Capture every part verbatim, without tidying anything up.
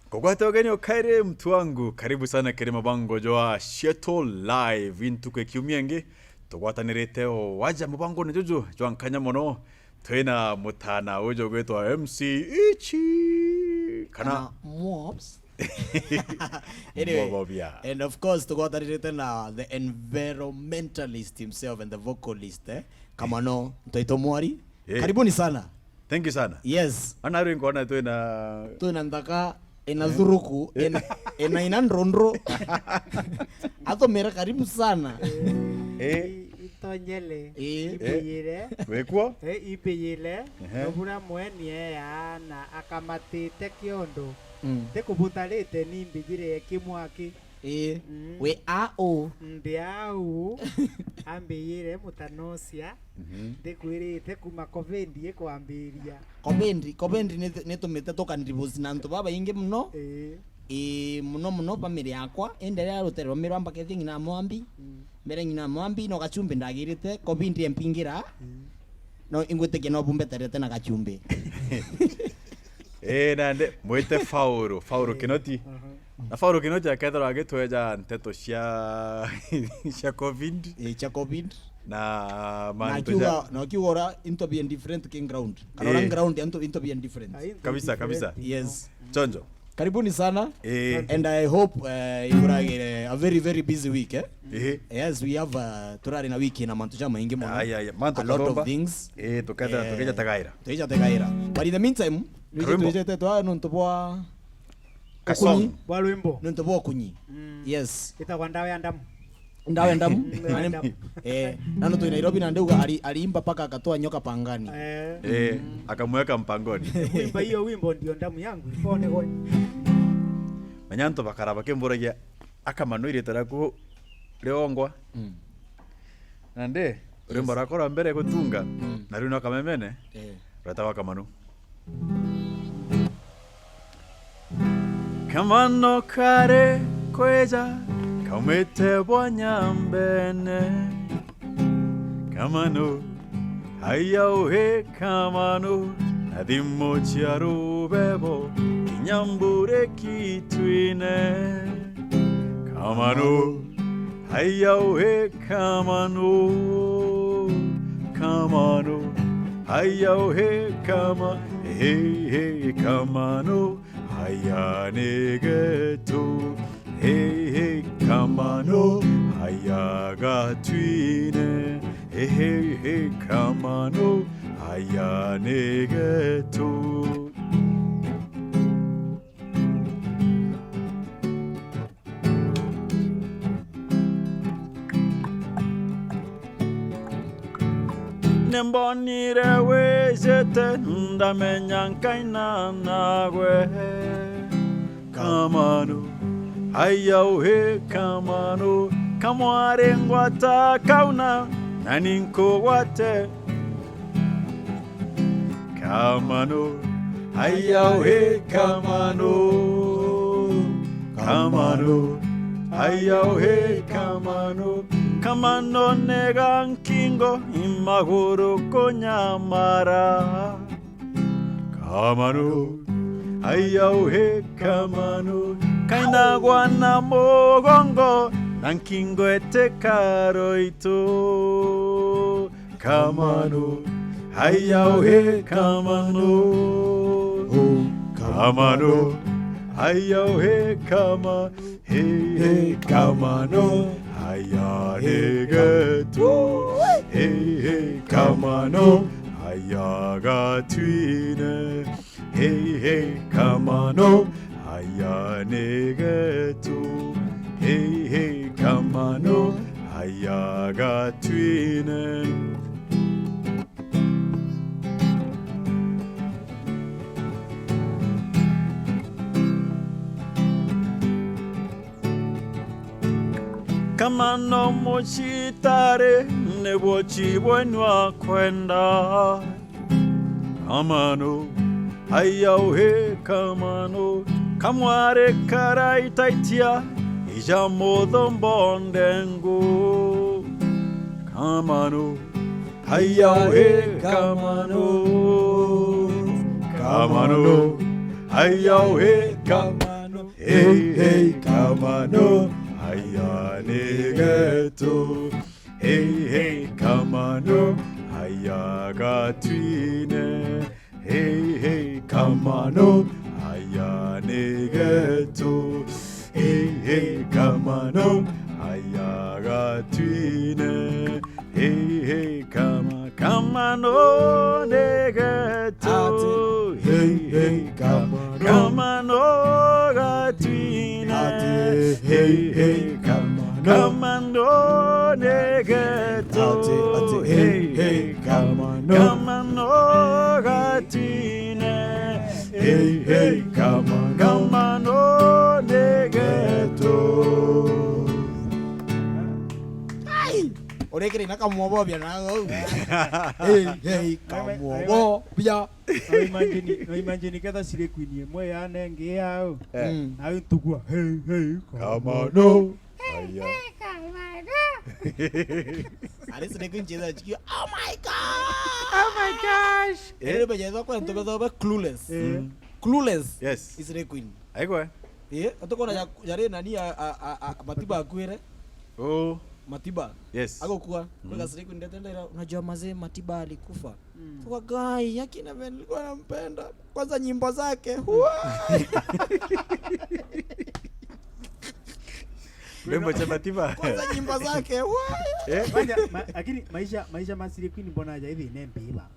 Kugwata ugeni ukairi mtu wangu, karibu sana kiri mubango jwa Sheto Live. Intuku ikiumia ingi, tugwatanirite o waja mubangone juju jwa nkanya mono. Twina mutana uju gwitwa M C Ichi, kana Kana Mwops. Anyway, Mwobobia. And of course, tugwatanirite na the environmentalist himself and the vocalist, eh? Kamano, Ntoito Mwari. Eh. Karibuni sana. Thank you sana. Yes. Ana rwingo ona twina Twina nthaka ina thuruku, ina, ina, ina ndrundru. Atumira karibu sana. Eh. I-, itonyele, Eh. Ibiyire. Wikwo? Eh, ibiyire. Ehe. Nobura mweni eya na akamatite kiondo. Mm. Tikubutarite ni mbijire kimwaki. Ii. Mm. Wi a u? Ndi au. Ambiyire mutanosia. Mhm. Ndikwirite kuma covid ikwambiria. Covid, covid ni, nitumite tukandivosi na antu babaingi muno. Ii. Ii, muno muno family yakwa. Indi riria rutere rwa mirwa mbakethia ng'ina Mwambi. Mm. Mbere ng'ina Mwambi no gachumbi ndagirite, covid empingira. Mm. No ingwitikia no bumbeterete na gachumbi. Eh, nande, mwite Faulu, Faulu Kinoti. Aha. Na Faulu Kinoti akethirwa agitweja nteto cia, cia covid. Eh, cia covid. Na Na mantu akiuga, ja na akiuga ura into being different king ground. Kana ura Eh. ground into, into being different. Ah, into Kabisa, different, kabisa. you know. Yes. Chonjo. Karibuni sana. Eh. And I hope, uh, you are, uh, a very, very busy week, eh? Ehe. Yes, we have, uh, turari na wiki na mantu ja maingi mono. Aya, aya. Mantu A lot of kathomba. things. Eh, tukethira Eh, tukija tagaira. tukija tagaira. But in the meantime, Karwimbo. Twijete twa nontu bwa Kasong. Ukunyi. Bwa rwimbo. Nontu bwa ukunyi. Mm. Yes. Itagwa ndawa ya ndamu. Ndawa ya ndamu. Mm, ndawa ya ndamu. Eh, nano twi Nairobi na ndauga ali-, aliimba paka akatoa nyoka pangani. Eh. Eh, akamweka mpangoni. Kuimba hiyo wimbo ndio damu yangu ipone gwe. Manya antu bakara bakimburagia, "Akamano irite raku riongwa." Mm. Nandi, rwimbo Yes. rakwa rwa mbere gutunga, Mm. na riu no kamemene, Eh. rwetagwa Kamano. Kamano kari kwija, kaumite bwa Nyambene. Kamano, haya uhi Kamano, na thimu cia rubebo, kinya mburi kitwine. Kamano, haya uhi Kamano, Kamano, haya uhi Kama-, hey, hey, Kamano, haya ni getu. Hey, hey, Kamano, haya gatwine. Hey, hey, hey, Kamano, haya ni getu. Nimbonire wijite, ndamenya nkaina nagwe. Kamano, haya uhi Kamano, kamwari ngwata kauna, na ninkugwate. Kamano, haya uhi Kamano. Kamano, haya uhi Kamano. Kamano nega nkingo, imaguru kunyamara. Kamano, haya uhi Kamano. Kainagwa na mugongo, na nkingo itikaro itu. Kamano, haya uhi Kamano. Oh, Kamano, haya uhi Kama-, hey, hey, Kamano, haya ni getu. Hey, hey, Kamano, haya gatwine. Hey, hey, Kamano, haya ni getu. Hey, hey, Kamano, haya gatwine. Kamano mucitari, nibwo cibwenwa kwenda. Kamano, haya uhi Kamano, kamwari karaitaitia, ija muthombo ndengu. Kamano, haya uhi Kamano, Kamano, haya uhi Kamano. Hey, hey, kamano, aya ni getu. Hey, hey, kamano, aya gatwine. Hey, hey, kamano, aya ni getu. Hey, hey, kamano, aya gatwine. Hey, hey, kama, kamano ni getu. Ati, hey, hey, kamano. Kamano gatwine. Ati, hey, hey, kamano. Kamano ni getu. Ati, ati, hey, hey, kamano. Kamano gatwine. Hey, hey, kamano. Kamano ni getu. Ai! Urekire na kamwobo bia na au. Hey, hey, kamwobo bia. No imagine, no imagine ketha slay queen imwe ya nengi yao. Eh. Mm. Na itugua, hey, hey, kamano. Aya. Ari slay queen cheza chikio. Oh my God! Oh my gosh! Eh? Ere bejeza kwa ntu betho be clueless. Eh. Mm. Clueless. Yes. Is slay queen. Aigwe. Eh, atukona ya, yari nani a, a, a, a, Matiba akuire? Oh. Matiba. Yes. Agukua. Mm. Kwega slay queen ndetenda ira, unajua mazee Matiba alikufa. Mm. Kwa gai, akina Ben nilikuwa nampenda. Kwanza nyimbo zake. Huwa. Wimbo cha Matiba. Kwanza nyimbo zake. Huwa. Eh? Kwanza, ma-, lakini maisha, maisha ma slay queen mbona aja hivi ne mbiba?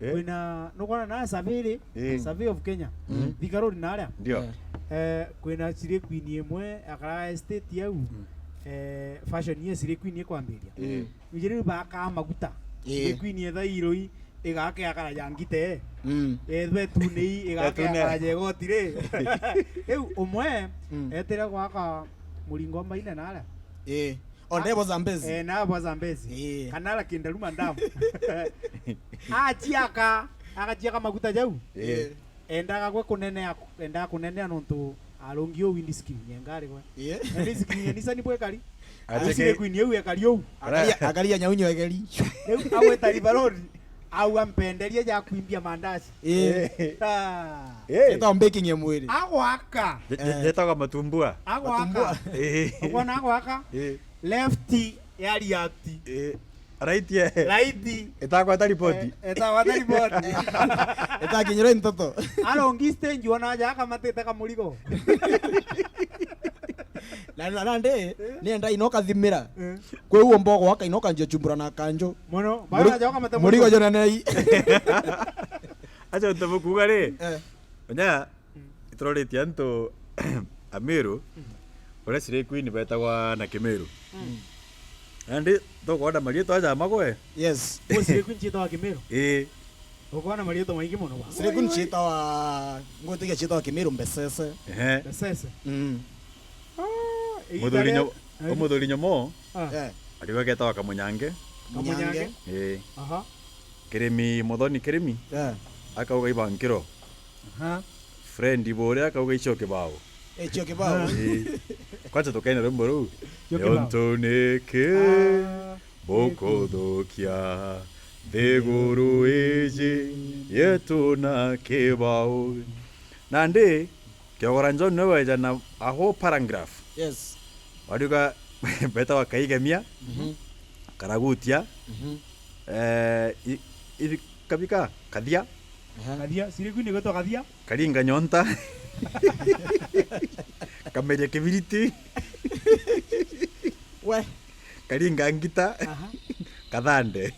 Eh? Kwina, nukwona na Savili, eh, Survey of Kenya. Mm. Thika Road na aria. Ndio. Eh. Eh, kwina slay queen imwe, akara estate au. Mm. Eh, fashion ye slay queen ikwambiria. Eh. Ujiri baka maguta. Eh. Slay queen etha iroi, igake akara ya ngite. Mm. Ethwe tunei, igake akara ya igoti ri. Riu umwe, mm, etire gwaka muringo mbaine na aria. Eh. Onde bo Zambezi. Eh, na bo Zambezi. Eh. Kana la Kindaruma Dam. Achiaka, agachiaka maguta jau. Eh. Endaga gwe kunenea, endaga kunenea nontu arungi u windscreen ya ngari gwe. Eh. Na windscreen ya Nissan bwe kari. Ati- Ati ke- queen yau ya kari u. Akaria, akaria nyaunyo egeri. Riu agweta River Road, au ampenderie ja kwimbia mandazi. Eh. Ah. Eh. Ito baking ya mwiri. Agwaka. Je-, je-, eh, jetaga matumbua. Agwaka. Matumbua. Eh. Ukwona agwaka? Eh. Left ya riati. Eh. Right ye. Right. Itakwata ripoti. Eh, itakwata ripoti. Itakinyira ntoto. Arongi stage wona aja akamatite kamurigo. Na, na, nandi, eh, nienda ino kathimira. Eh. Kwi uo mbogo waka ino kanjia chumbura na kanjo. Mono, muri-, bana aja akamate murigo murigo. Jonanei. Acha utabukuga ri. Eh. Onya, mm, ituroretie antu Amiru, mm, uria slay queen betagwa na Kimiru. Mm. Nandi tukwona marietwa aja magwe. Yes. Gwe slay queen cietagwa Kimiru? Ii. Ukwona marietwa maingi mono ba. Slay queen cietagwa, ngwitikia cietagwa Kimiru Mbesese. Ehe. Mbesese. Mm. Ah, muthuri nyo-, eh, umuthuri nyomo. Ah. Eh. Ariwe getagwa Kamunyange. Kamunyange. Ii. Aha. Kirimi, Muthoni Kirimi. Eh. Akauga ibankiro. Aha. Fred Ibure akauga icio kibao. Eh, icio kibao. Aha. Ii. Kwanza tukaina rwimbo ruu. Icio kibao. Nontu niki, ah, bukuthukia nthiguru iji yetu na kibao. Nandi, Kiogora John niwe weja na a whole paragraph. Yes. Wariuga betawa kaigemia, mhm, karagutia, mhm, eh, i-, ibi-, kabika, kathia. Aha. Kathia, slay queen igwetwa kathia. Karinga nyonta. Kameria kibiriti. We. Karinga ngita. Aha. Kathande.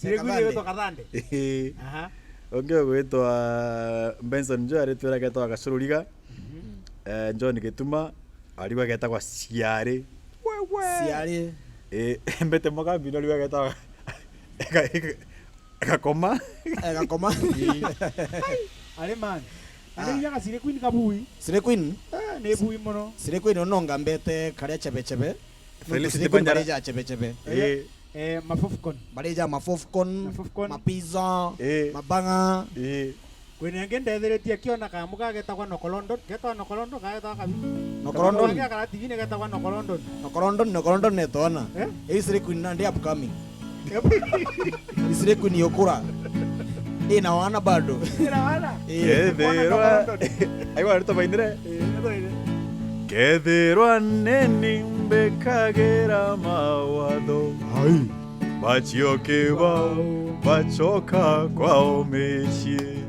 Slay queen igwetwa Kathande. Ii. Aha. Ungi ugwitwa Benson Joy aritwira agetagwa Gacururiga. Mhm. Eh, John Gituma, ariwe agetagwa Ciari. Wewe. Ciari. Eh, Mbete Mugambi no ariwe agetagwa Ga-, Ga-, Gakoma. Eh, Gakoma. Ii. Ari man. Ah. Ari yaga slay queen kabui. Slay queen. Ah, ni bui mono. Slay queen no ngambete karia chebe chebe. Felicity Nontu slay queen Banyara. Karia ja chebe chebe. Eh. Eh, mafofcon. Baria ja mafofcon, mafofcon, mapizza, eh, mabanga. Eh. Kwina ingi ndethiritie kiona kamu kagetagwa Nokolondon, getagwa Nokolondon, kagetagwa kabi. Nokolondon. Kamu kagakara T V ni getagwa Nokolondon. Nokolondon, Nokolondon netona. Eh? Ii slay queen nandi upcoming. Yep. Ii slay queen yukura. Ina wana bado. Ina wana? Eh. Ethirwa. Nokolondon. Aigwa rito bainire. Eh. Kethirwa nini mbikagira mawatho, ai, bacioki bau bacoka kwao micii.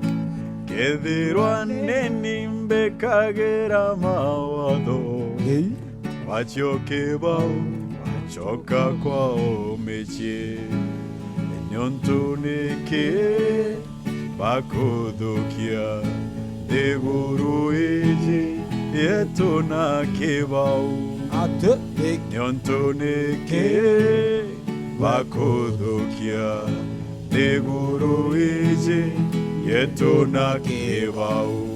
Kethirwa nini mbikagira mawatho, ei, bacioki bau bacoka kwao micii. Niuntu niki bakuthukia nthiguru iji yetu na kibau? Ati, niuntu niki bakuthukia nthiguru iji yetu na kibau?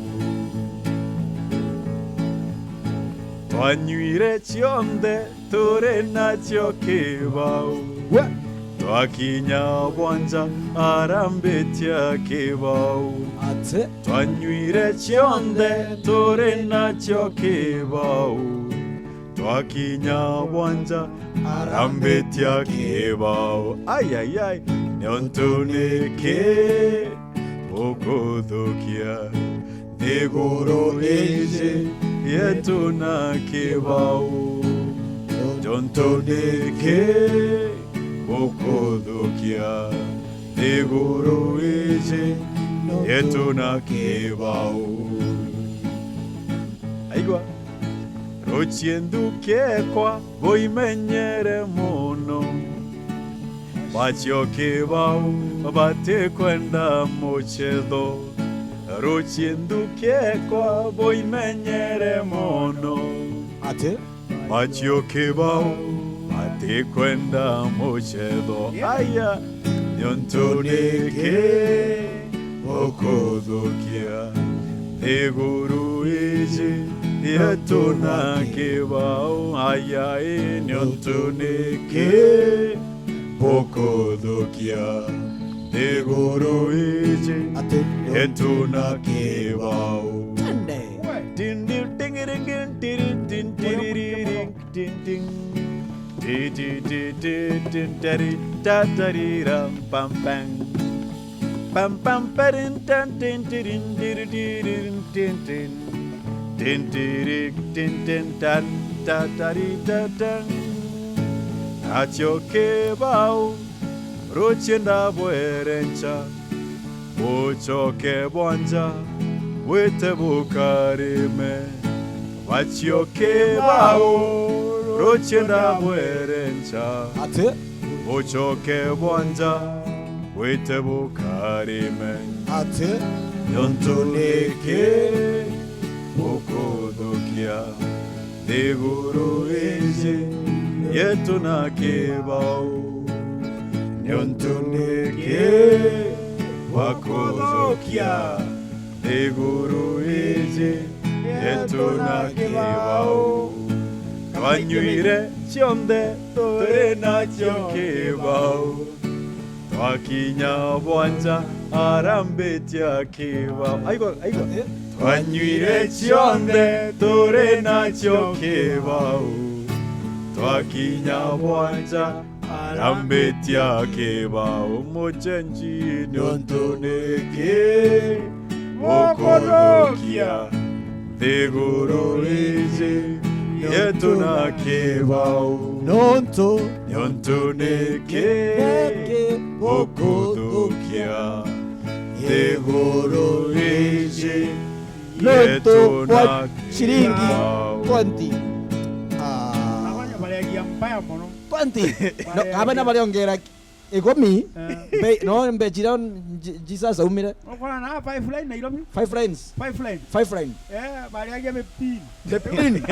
Twanywire cionthe turi nacio kibau. We. Twakinya bwanja arambitia kibau. Ati, twanywire cionthe turi nacio kibau. Twakinya bwanja arambitia kibau. Ai, ai, ai. Niuntu niki bukuthukia nthiguru iji yetu na kibau? Niuntu niki bukuthukia nthiguru iji yetu na kibau? Aigua. Ruciendu kiekwa buimenyere mono. Bacioki bau batikwenda mucetho. Ruciendu kiekwa buimenyere mono. Ati, bacioki bau batikwenda mucetho. Aya, niuntu niki bukuthukia nthiguru iji yetu na kibau? Aya, ii, niuntu niki bukuthukia nthiguru iji, ati, yetu na kibau? Tende. Tin, tin, tingiri, tin, tiri, tin, tiriri, tin, tin. Ti, ti, ti, ti, tin, tari, ta, tari, ram, pam, pam. Pam, pam, parin, tan, tin, tirin, tiri, tirin, tin, tin. Tin, tiri, tin, tin, tan, ta, tari, ta, tan. Acioki bau rucienda bwerenca, bucoke bwanja, bwite bukarime. Bacioki bau rucienda bwerenca, ati, bucoke bwanja, bwite bukarime. Ati, niuntu niki bukuthukia nthiguru iji yetu na kibau? Niuntu niki bakuthukia nthiguru iji yetu na kibau? Twanywire cionthe turi nacio kibau. Twakinya bwanja arambitia kibau. Aigua, aigua. Twanywire cionthe turi nacio kibau. Twakinya bwanja arambitia kibau. Mucenji, niuntu niki bukuthukia nthiguru iji yetu na kibau? Niuntu, niuntu niki bukuthukia nthiguru iji yetu na kibau? Twenty. Ah. Abanya bariagia mbaya mono. Twenty. No, abana bariongera ikumi. Eh. Mbe-, no, mbeji iria Je-, Jesus aumire. Ukona na five line Nairobi? Five lines. Five line. Five line. Eh, bariagia fifteen. Fifteen.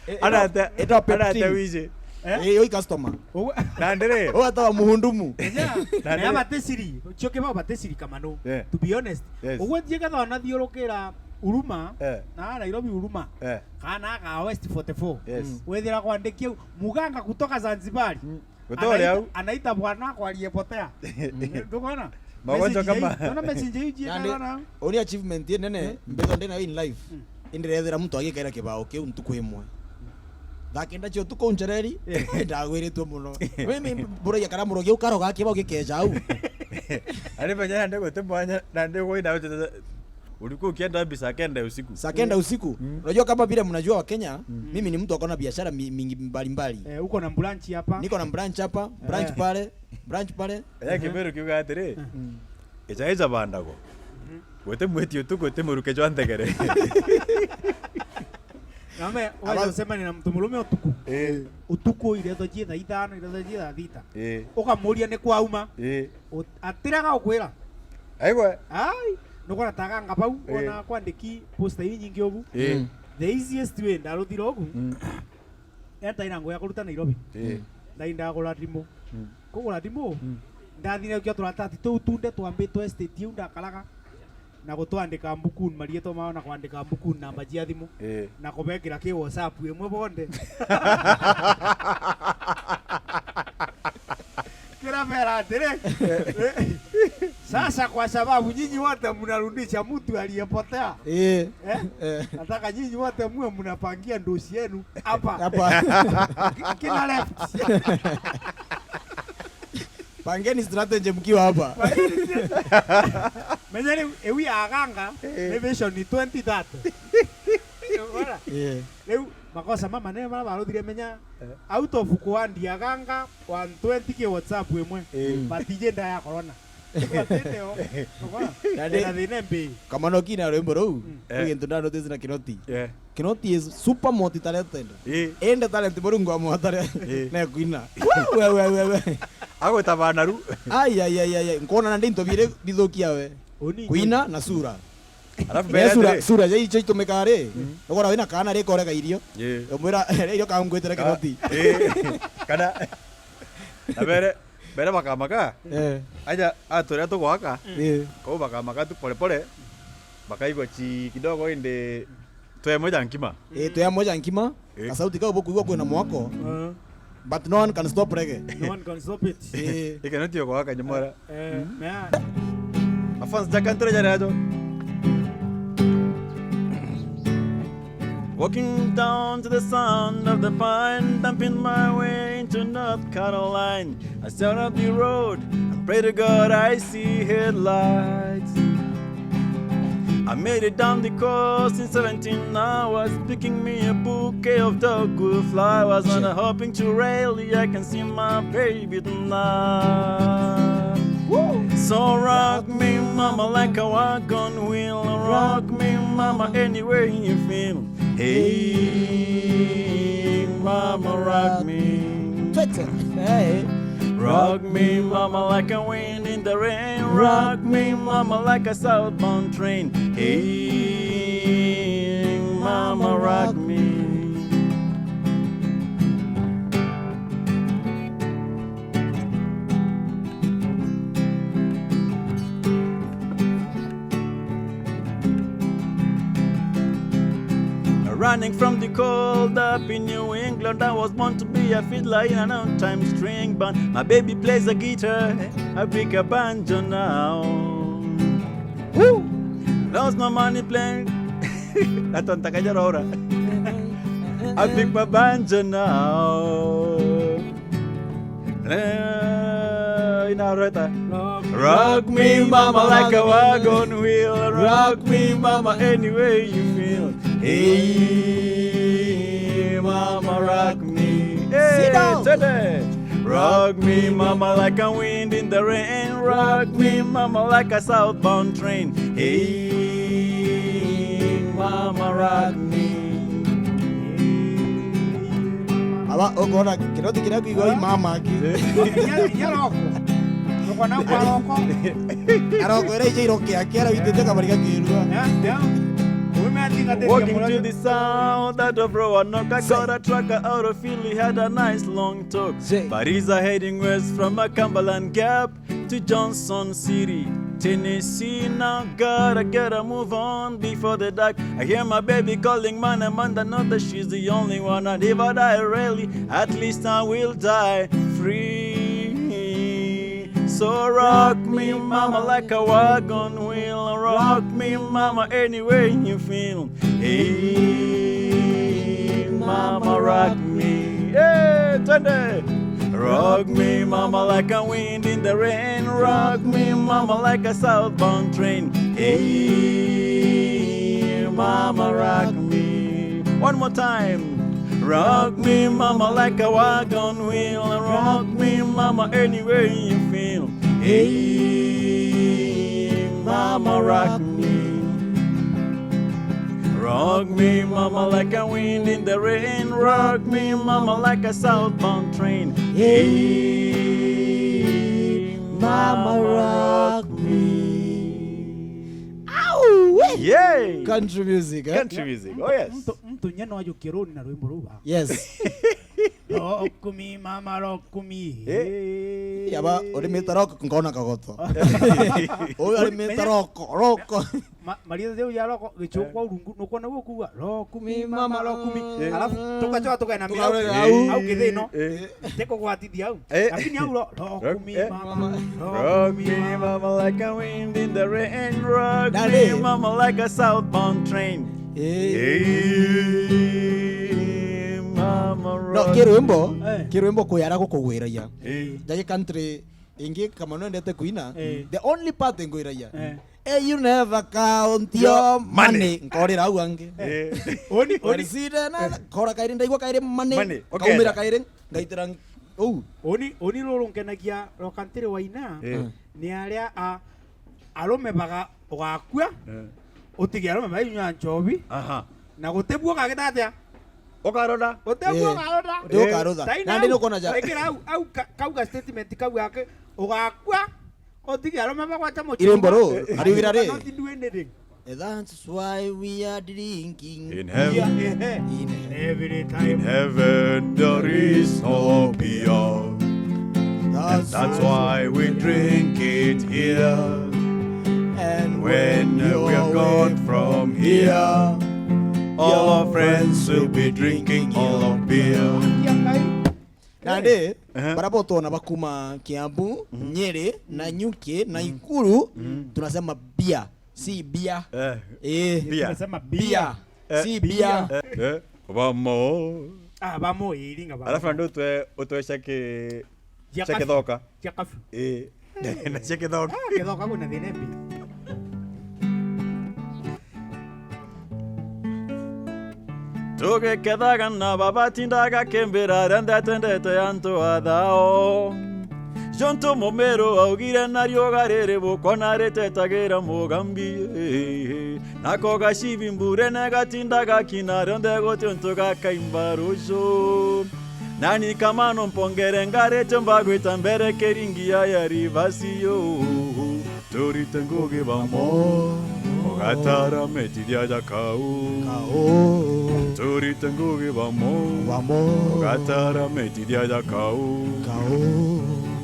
Eh, arate, ita arate fifteen. Wiji. Eh? Eh, yo i customer. Ugu- Na ndiri. Ugwetawa muhundumu. Yeah. Na Na ndiri. Abateciri, cioke ba abateciri kamano. Yeah. To be honest. Yes. Ugwetie ketha onathiurukira Huruma, eh, na Nairobi Huruma. Eh. Kana ka West forty-four. Yes. Mm. Wethira kwandikia muganga kutoka Zanzibar. Mm. Gutoria anaita, au. Anaita bwana wako aliyepotea. Mm. Ndukona? Magonjwa kama. Ona message hii jia. Yani, kana. Oni achievement nene, mm, mbetho ndina in life. Mm. Indirethera muntu agikera kibao kiu ntuku imwe. Thaa kenda cia utuku nchereri, eh, ndagwiritwe muno. Mimi mburagia kana murogi ukaroga kibao gikeja au. Ari menya nande guti mwanya, nande gwina Ulikuwa ukienda wapi saa kenda ya usiku? Saa kenda usiku. Mm. Unajua kama vile mnajua wa Kenya, mm, mimi ni mtu akona biashara mi-, mingi mbalimbali. Eh, uko na branch hapa. Niko na branch hapa, branch, eh, pale, branch pale. Ehe. Kiberu kiuga atiri, mm, icha icha bandago. Mhm. Gwete mweti utuku, gwete muruke jwa nthegere. Name, wacha usema ni na mtu murume utuku. Eh. Utuku iretho jie thaa ithano, iretho jie thaa thita. Eh. Ukamuria ni kwauma. Eh. Ut-, atiraga ukwira. Aigwe. Ai, nukona tagang'a bau, eh, wona kwandiki poster inyingi ugu. Eh. Mm. The easiest way, ndaruthire ugu. Mm. Entaira ngugi ya kuruta Nairobi. Eh. Ndainda kugura thimu. Mm. Kugura thimu, mm, ndathire kia turatati tuu tunde twambitwe estate iu ndakaraga. Na gutwandika mbukuni marietwa mao na kwandika mbukuni namba cia thimu. Eh. Na kubekira ki WhatsApp imwe bonde. Kirabera atiri, sasa kwa sababu nyinyi wote mnarudisha mtu aliyepotea. Eh. Eh? Eh. Nataka nyinyi wote muwe mnapangia ndosi yenu hapa. Hapa. Ki-, kina left. Pangeni strategy mkiwa hapa. Menya riu, iwi aganga, eh, ni Vision twenty thirty. Unaona? Eh. Riu, makosa mama ne mara baruthire menya, eh, out of kuandi aganga one twenty ki WhatsApp imwe. Eh. Batije nda ya corona. Batite o. Unaona? Na ndi- Ina thina mbi. Kamano kina rwimbo ruu, mm, eh, gintu ndanotice na Kinoti. Yeah. Kinoti is super multi-talented. Eh. Ende talent Murungu amwatare. Eh. Na kwina. We, we, we, we. Agwita bana ru. Ai, ai, ai, ai, ai. Nkona na ndi into bire bithukia we. Uni. Kwina na sura. Alafu mbere sura, atiri, sura ja icho itumikaga ri. Mm. Nugora wina kana ri korega irio. Yeah. Umwira irio kangwitire Kinoti. Eh. Kana na mbere Mbere bakamaka, eh, aja aturia tugwaka, eh, kou bakamaka tu pole pole, bakaigua chi kidogo indi twemo ja nkima. Eh, twemo ja nkima, eh, kasauti kau bukuigua kwina mwako, eh, but no one can stop reggae. No one can stop it. Eh. Ikena tio gwaka nyamara. Eh, mm, mea. Mafans ja country jari ajo. Walking down to the sound of the pine, dumping my way into North Carolina. I stare up the road and pray to God I see headlights. I made it down the coast in seventeen hours, picking me a bouquet of dogwood flowers, and I'm hoping to rally I can see my baby tonight. Woo! So rock me, mama, like a wagon wheel. Rock me, mama, any way you feel. Hey, mama, rock me. Twete. Hey. Rock me, mama, like a wind in the rain. Rock me, mama, like a southbound train. Hey, mama, rock me. Running from the cold up in New England, I was born to be a fiddler in an old time string band. My baby plays a guitar, I pick a banjo now. Woo! There's no money playing. Atonta kajarora. I pick my banjo now. Eh, inareta. Rock me, mama, like a wagon wheel. Rock me, mama, any way you feel. Hey, mama, rock me. Hey, sit down. Rock me, mama, like a wind in the rain. Rock me, mama, like a southbound train. Hey, mama, rock me. Aba, ukona Kinoti kiria kwigua i mama aki. Inya, inya roko. Ukona kwa roko. Aroko ira ije iroke aki ara witite kabari gakirua. Ya, ya. Ume atinga tete. Walking to the south out of Roanoke, I got a trucker out of Philly, had a nice long talk. But he's a heading west from a Cumberland Gap to Johnson City, Tennessee. Now gotta get a move on before the dark. I hear my baby calling my name and I know that she's the only one. And if I die early, at least I will die free. So rock me, mama, like a wagon wheel. Rock me, mama, any way you feel. Hey, mama, rock me. Hey, twende. Rock me, mama, like a wind in the rain. Rock me, mama, like a southbound train. Mama, rock me. One more time. Rock me, mama, like a wagon wheel. Rock me, mama, any way you feel. Hey, mama, rock me. Rock me, mama, like a wind in the rain. Rock me, mama, like a southbound train. Hey, mama, rock me. Au, we! Yay! Country music, eh? Country music, oh yes. Mtu, mtu nyeno ajo kiruni na rwimbo ruu ba. Yes. Rock me, mama, rock me. Eh. Yaba, urimite rock, nkona kagoto. Uyu arimite rock, rock. Ma-, maria theu ya rock, gichungwa urungu, nukwona guo kuuga, rock me, mama, rock me. Eh. Alafu, tukachoka tukaenda Tukaenda Mirau, au. Au githino. Eh. Tekugwatithia au. Eh. Lakini au ro-, rock me, eh, mama, rock me, mama, like a wind in the rain. Rock me, mama, like a southbound train. Eh. Eh, mama, no, rock kirwimbo, eh, kirwimbo kwi ara gukugwiragia. Eh. Jagi country ingi kama no ndete kuina. Eh. The only part ngwiragia. Eh. Eh, you never count your money. Money. Nkorira au angi. Eh. Oni, oni. Side na kora kairi ndaigua kairi money. Money. Okay, kaumira kairi. Ngaitira uu. Uni, uni ruru nkenagia rokantiri wa ina, eh, ni aria a, arume baga ugakua, eh, utige arume bainywa nchobi, aha, na gutibuo kagita atia? Ukaroda. Gutibuo, eh, ukaroda. Uti ukaroda. Eh. Nandi nukona ja. Wekira au, au ka-, kauga statement kau gake, ugakua, utige arume bagwate muchuma. Irembo ru, ariugira ri. Not do anything. That's why we are drinking. In heaven. Yeah, eh, eh. In heaven. In heaven there is no beer. And that's why we drink it here. And when we are gone from here, all our friends will be drinking all our beer. Nandi, ehe, bara botona bakuma Kiambu, mhm, Nyeri, mhm, Nanyuki, mhm, Nakuru, mhm, tunasema beer. Si beer. Eh. Eh. Beer. Tunasema beer. Beer. Eh, si beer. Eh, eh, vamo. Ah, vamo, iringa vamo. Alafu nandi utwe-, utwesha ki-, cia kafi. Cia kithoka. Cia kafi. Eh. Na cia kithoka. Ah, kithoka kuna thina mbi. Tugikethaga na babatindaga kimbira rende atendete antu athao. Jontu mumiru augire na riuga riri bukona ritetagira mugambi. Nako gacibi mburene gatinda gakina rionthe guti untu gakaimba ruju. Nani kamano mpongere ngarite mbagwita mbere kiringi ya ya rivasi yo. Turite ngugi bamo, ugatara metithia ja kau. Kau. Turite ngugi bamo, bamo, ugatara metithia ja kau. Kau.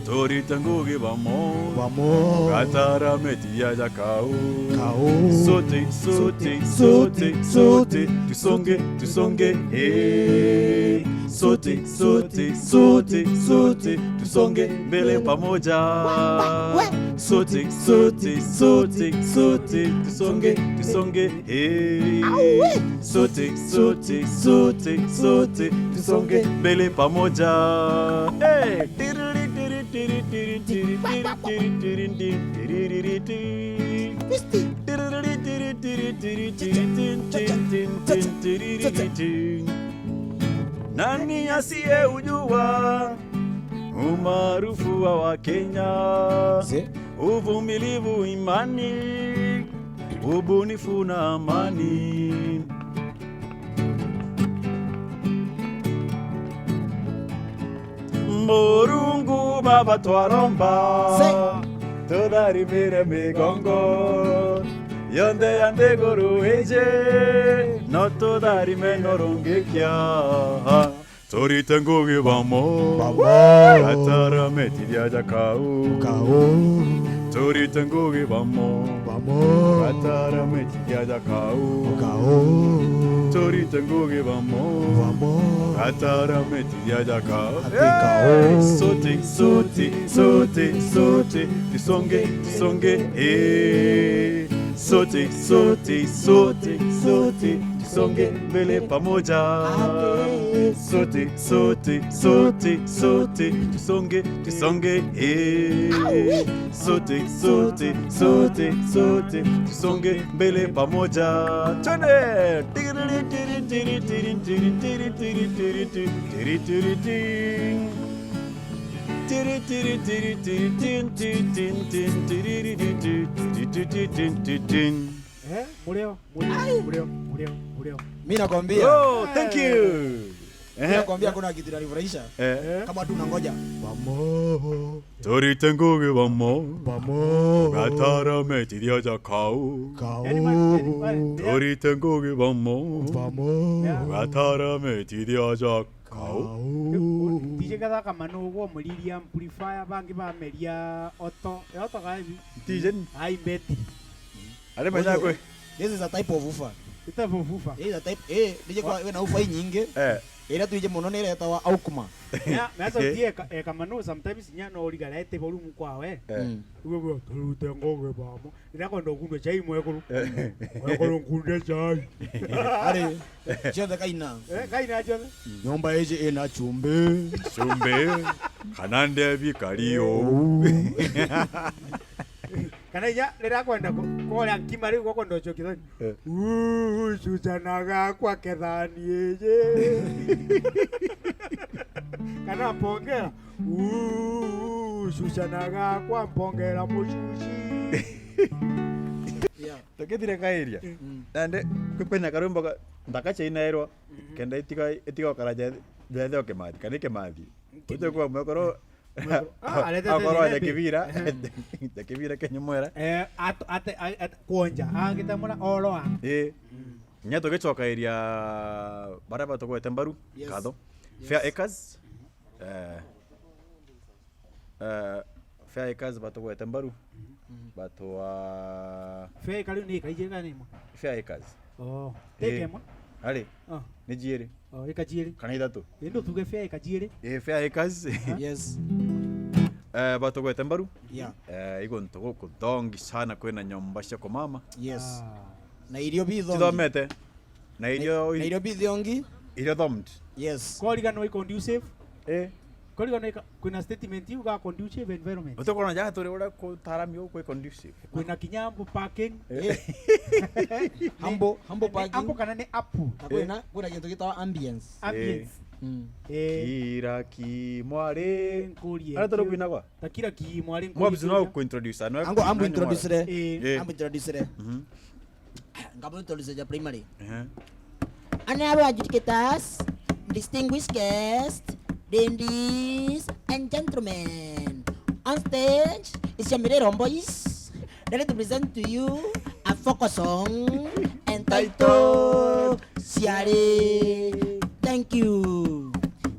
Turite ngugi bamo, bamo, ugatara metithia ja kau. Kau. Sote, sote, sote, sote, tusonge, tusonge, eh. Sote, sote, sote, sote, tusonge mbele pamoja. Sote, sote, sote, sote, tusonge, tusonge, eh. Sote, sote, sote, sote, tusonge mbele pamoja. Eh. Nani asiyeujua umaarufu wa Wakenya? Uvumilivu, imani, ubunifu na amani. Murungu Baba twaromba, tutharimire migongo yonthe ya nthiguru iji, no tutharime norungikia. Turite ngugi bamo, bamo, gatara metithia ja kau. Kau. Turite ngugi bamo, bamo, gatara metithia ja kau. Kau. Turite ngugi bamo, bamo, gatara metithia ja kau. Ati kau. Hey! Sote, sote, sote, sote, tusonge, tusonge, eh. Sote, sote, sote, Sote tusonge mbele pamoja. Sote, sote, sote, sote tusonge, tusonge, eh. Sote, sote, sote, sote tusonge mbele pamoja. Twende! Eh, mureo, mureo, mureo, mureo, mureo. Mi nakwambia. Oh, thank you. Ehe. Mi nakwambia kuna kitu inanifurahisha. Eh. Kama tu nangoja. Vamo. Turite ngugi vamo. Vamo. Gatara metithia ja kau. Kau. Yani, ma-, yani, ma-, Turite ngugi vamo. Vamo. Yeah. Gatara metithia ja kau. Kau. Tije kathaka manu uguo muriria amplifier, bangi bameria oto. E oto gaibi. Tije ni? Ai, mbeti. Ari menya kwe. This is a type of ufa. Ita vuvufa. This is a type, eh, nije kwa we na ufa inyingi. Eh. Ira tuije muno ni iretawa aukuma. Ya, na sauti eka, eka manu sometimes nya no urigara ete volume kwa we. Eh. Mm. Uwe, uwe, turute ngugi vamo. Ira kwenda ukundwe chai mwekuru. Eh. Mwekuru nkunde chai. Ari, ciothe kaina. Eh, kaina ciothe. Nyomba iji ina chumbi. Chumbi. Kana ndebi kario. Kana inya riria akwenda ku-, kuria nkima riu gukwenda ucokia thoni. Eh. Uu, cucana gakwa kethani iji. Kana mpongera. Uu, cucana gakwa mpongera mucuci. Yeah. Tukithire kairia. Mm. Nandi kwi-, kwina karwimbo ga-, nthaka ciainairwa, mhm, kenda itiga, itiga gukara ja-, ja itheo kimathi, kana i kimathi. Kimathi. Ucio kwa mwekoro, mwekoro. Ah, arete akorwa tene ja kibira, ehe, ja kibira kenyu mwera. Eh, at-, ate-, a-, at-, kwonja, agite mura oroa. Eh. Mm. Nya tugicokairia baria batugwete mbaru, yes, nkatho. Yes. Fair Acres. Eh. Eh, Fair Acres batugwete mbaru. Mhm. Batwa Fair Acre riu ni ika ijiri kana ni imwe? Fair Acres. Oh, eh, ika imwe? Ari? Oh. Ni jiiri. Oh, ika jiiri. Kana ithatu? Indi utuge Fair ika jiiri. Eh, Fair Acres. Aha. Yes. Eh, batugwete mbaru. Yeah. Eh, iguntu gukuthongi sana, kwina nyomba cia kumama. Yes. Ah. Na irio bithongi. Cithomete. Na irio, na irio bithongi. Irio thomti. Yes. Koriganwa i conducive. Eh. Koriganwa i ka-, kwina statement iu ga conducive environment. Utikona ja turi uria kutarami uku i conducive. Kwina kinya ample parking. Eh. Eh. Humble, humble parking. Ni ample kana ni apu? Na kwina, eh, kwina gintu gitawa ambience. Ambience. Eh. Mm. Eh. Kira ki mwari. Nkurie. Ara turi kwinagwa? Ta kira ki mwari. Mobs nkurie no kiuria. Ku introduce, no. Ango ambu introduce re. Eh. Eh. Ambu introduce re. Mhm. Ngabo introduce ja primary. Ehe. And now, adjudicators, distinguished guests, ladies and gentlemen, on stage is your Mirero Boys, ready to present to you a folk song entitled Ciari. Thank you.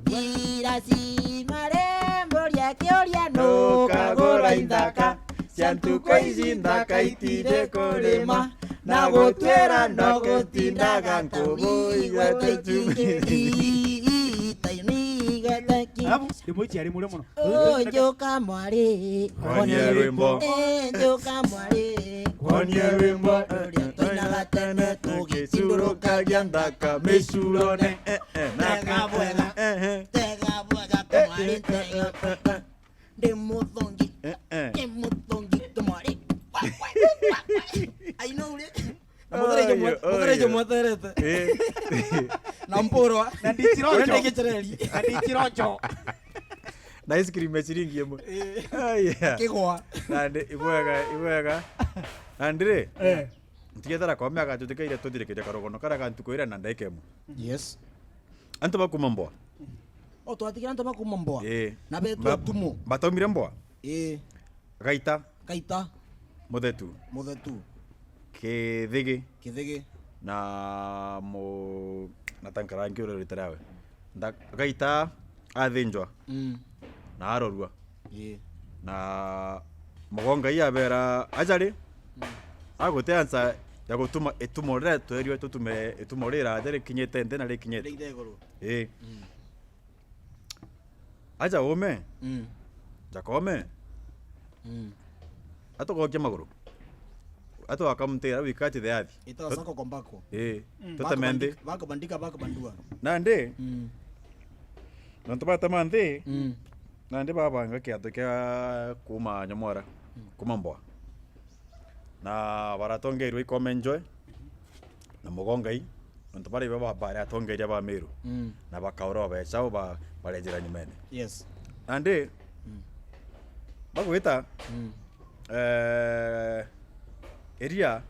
Irasi marembo ria kiuria nukagura inthaka. Cia ntuku ici nthaka itire kurima, na gutwira no gutindaga nkubu igwete chumbi. Alafu, ndimwichi ari murio muno. Oh, njoka mwari. Kwanie rwimbo. Eh, njoka mwari. Kwanie rwimbo. Uria twainaga tene tugicurukagia nthaka micurone. Eh, eh, na tega bwega. Eh, eh. Tega bwega, kamwari, tega. Ndi muthongi. Eh, eh. Ndi muthongi, tumwari. Wa, wa, wa, wa. I know ri. Na muthereje mwe-, muthereje mweterete. Eh. Na mpurwa. Na ndichirocho. Urenda gichereri. Na ndichirocho. Na ice cream ya ciringi imwe. Eh. Ah, yeah. Kigwa. Na ndi, ibwega, ibwega. Na ndiri. Eh. Ntigethera kwa miaka tutikaire tuthirikiria karugono karia ga ntuku iria na ndaika imwe. Yes. Antu bakuma Mboa. O, twatigire antu bakuma Mboa. Ii. Na betu Ba-, Tumo. Bataumire Mboa? Ii. Gaita. Gaita. Muthetu. Muthetu. Kithigi. Kithigi. Na mu-, na tankarangi uria rita riawe. Nda-, Gaita athinjwa. Mm. Na arorua. Ii. Na Mugonga ii abera, aja ri, mm, aguteansa ya gutuma itumo riria twerirwe tutume itumo riraja rikinyite nthi na rikinyite. Rikinyite iguru. Ii. Mm. Aja ume. Mm. Jakome. Mm. Atugokia maguru. Atu akamutira wikati the athi. Itawa sako kombako. Eh, mm, tuteme nthi. Bako bandika, bako bandua. Nandi, mm, nontu batema nthi, mm, nandi babanga kiatho kia kuma nyomora, mm, kuma mboa. Na baratongeirwe ikome njoe, na mugongai, nontu baria ibo ba-, bari atongeria ba Meru. Mm. Na bakaura becha ba-, barejera nyumene. Yes. Nandi, mm, bagwita, mm, eh, iria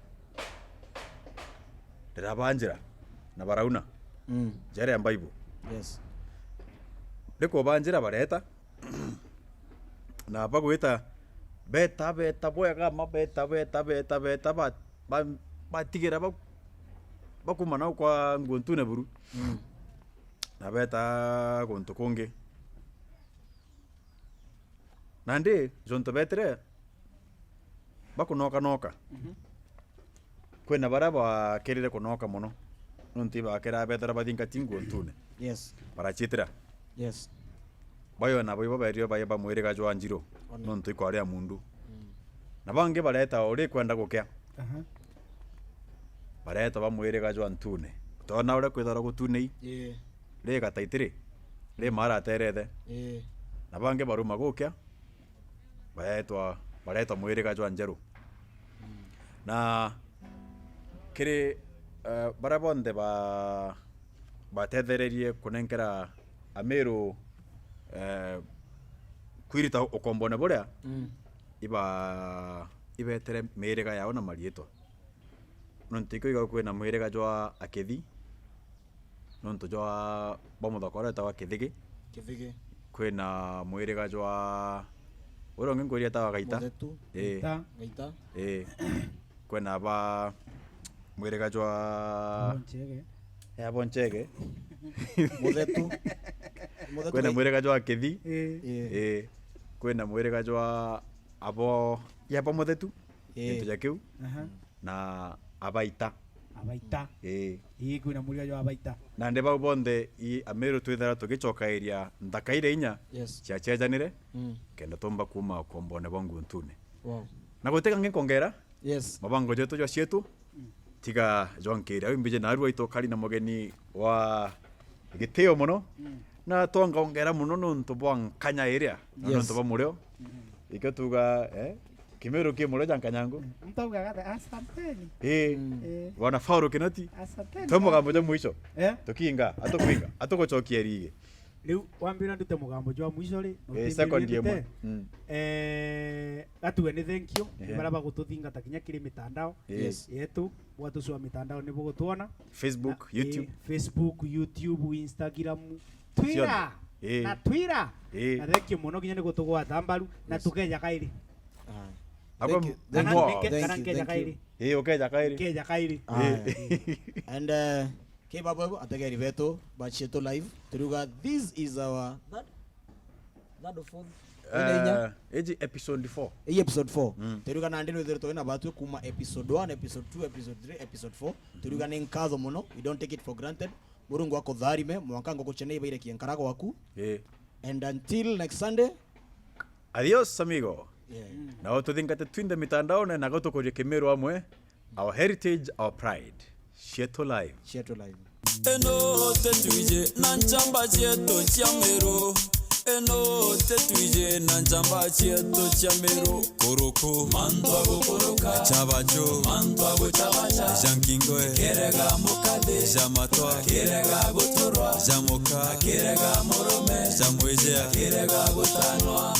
rirabanjira na barauna, mm, njara ya Mbaibu. Yes. Rikubanjira bareta, na bagwita beta, beta bwega ma, beta, beta, beta, beta, ba-, ba-, batigira ba-, bakuma nao kwa Nguntune buru. Mm. Na beta guntu kungi. Nandi, jontu betire, bakunokanoka. Mhm. Kwina baria bakirire kunoka mono, nontu ibakira bethira bathingati Nguntune. Yes. Barachitira. Yes. Bayo nabo ibo berio baye ba mwiriga jwa Njiru, ona, nontu ikwari ya mundu. Mm. Na bangi bareta uri kwenda gukia. Aha. Bareta ba mwiriga jwa Ntune. Tona uria kwithirwa gutunei. Yeah. Ri gataitiri. Ri mara aterethe. Yeah. Na bangi baruma gukia. Baretwa, baretwa mwiriga jwa Njeru. Mm. Na kiri, eh, baria bonthe ba-, batethererie kunenkera Amiru, eh, kwirita ukombone buria, mm, iba-, ibetere miriga yao na mariitwa. Nontu ikio iga kwina mwiriga jwa Akithi, nontu jwa, bwa muthaka uria wetagwa Kithigi. Kithigi. Kwina mwiriga jwa, uria ungi ngwiri etagwa Gaita. Muthetu. Ii. Gaita. Gaita. Ii. Kwina ba mwiriga jwa Bonchege. Ya Bonchege. Muthetu. Muthetu. Kwina Gaita. Mwiriga jwa Kithi. Ii. Ii. Ii. Kwina mwiriga jwa abo, ya ba Muthetu. Ii. Gintu ja kiu. Aha. Na Abaita. Abaita. Ii. Ii, kwina mwiriga jwa Abaita. Na ndi bau bonthe i Amiru twithira tugicokairia nthaka iria inya, yes, ciachejanire, mm, kenda tumba kuma ukombone bwa Nguntune. Wow. Na guti kangi nkongera, yes, mabango jetu jwa cietu, mm, tiga jwankire. Au mbije narua itukari na mugeni wa gitio mono, mm, na twangongera mono nontu bwa nkanya iria, na, yes, nontu bwa murio. Mm. Ikio tuga, eh, Kimiru ki murio ja nkanyangu. Mm. Mtu augaga athe, "Asanteni." Eh. Mm. Eh. Bwana Faulu Kinoti. Asanteni. Twe mugambo jwa mwisho. Eh? Tukinga, atukwinga, atugucokia rigi. Riu wambira ndute mugambo jwa mwisho ri, na eh, utimbiririe second ndute. Imwe. Mm. Eh, gatue ni thank you. Ehe. Ni baria bagututhingata kinya kiri mitandao, yes, yetu. Bwatucua mitandao ni bugutwona. Facebook, na, eh, YouTube. Facebook, YouTube, Instagram, Twitter. Cionthe. Ii. Na Twitter. Ii. Na thank you mono kinya ni gutugwata mbaru na, yes, tukeja kairi. Ah. Agwe. Thank you. Kana mwa-, nike-, thank you, kana nkeja kairi. Ii, ukeja kairi. Nkeja kairi. Ah. Ii. And, uh, ki babo ategeri betu ba Cietu Live, turiuga this is our third, third or fourth? Ina inya? Eh, iji episode four. Ii episode four. Mm. Turiuga nandi nwithirwe twina batwi kuma episode one, episode two, episode three, episode four. Turiuga ni nkatho mono. We don't take it for granted. Murungu akutharime, mwanka nguku ciana ibaire kienkara gwaku. Ii. And until next Sunday. Adios, amigo. Yeah. Mm. Na ututhingate twinthe mitandaone, na gutukurie Kimiru amwe. Our heritage, our pride. Cietu Live. Cietu Live. Eno tetwije na nchamba cietu cia Miru. Eno tetwije na nchamba cietu cia Miru. Kuruku. Mantu a gukuruka. Cabacu. Mantu a gucabaca. Ja nkingoe. Kirega mukathi. Ja matwa. Kirega guturwa. Ja muka. Kirega murume. Ja mwijea. Kirega gutanwa.